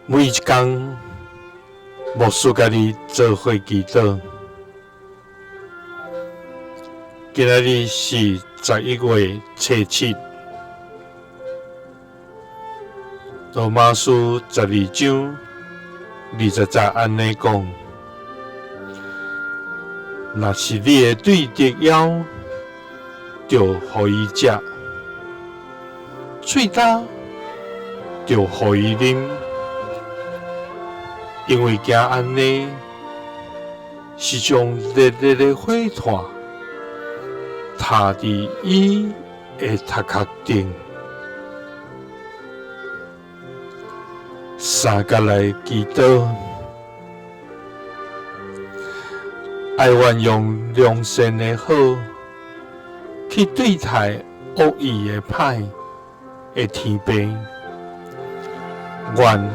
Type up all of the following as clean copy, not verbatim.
每一工，牧師佮你做伙祈禱。今仔日是11月初七，羅馬書12章20節按呢講：若是你的對敵枵，就予伊食；喙焦，就予伊啉。因為行按呢，是將熱熱的火炭塔佇伊的頭殼頂。相共來祈禱，愛阮用良善的好去對待惡意的歹的天父，阮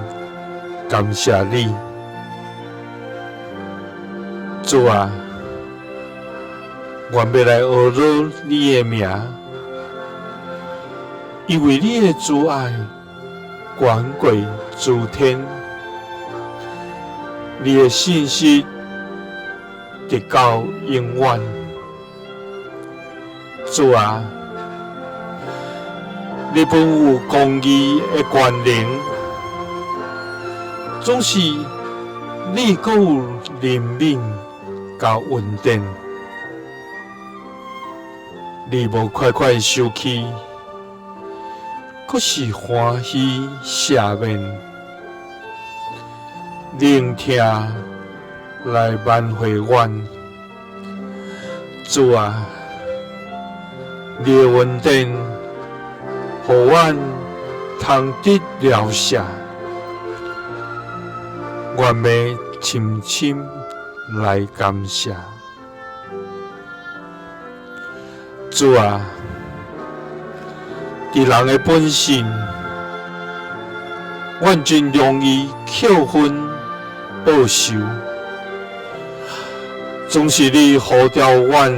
感謝你，主啊，阮欲來呵咾你的名，因為你的慈愛懸過諸天，你的信實直到永遠。主啊，你本有公義的權能，總是你閣有憐憫佮恩典，你無快快生氣，閣是歡喜赦免，聆聽來挽回阮。主啊，你的恩典，予阮通得饒赦，阮欲深深來感謝。主啊，佇人的本性，阮真容易扣分報仇，總是你呼召阮，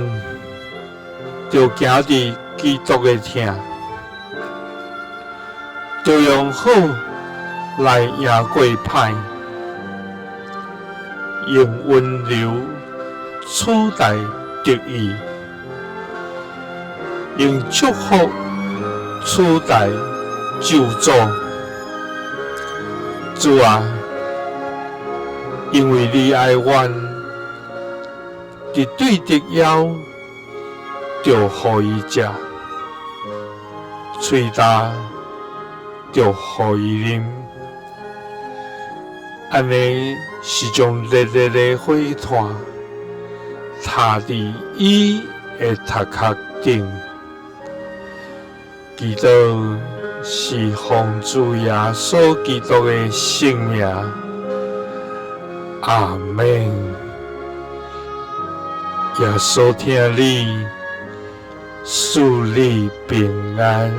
著行佇基督的疼，著用好來贏過歹，用溫柔取代敵意，用祝福取代咒詛。主啊，因為你愛阮，佇對敵枵，就予伊食；喙焦，就予伊啉。按呢是將熱熱的火炭塔佇伊的頭殼頂。祈禱是奉主耶穌基督的聖名，阿們。耶穌疼你，賜你平安。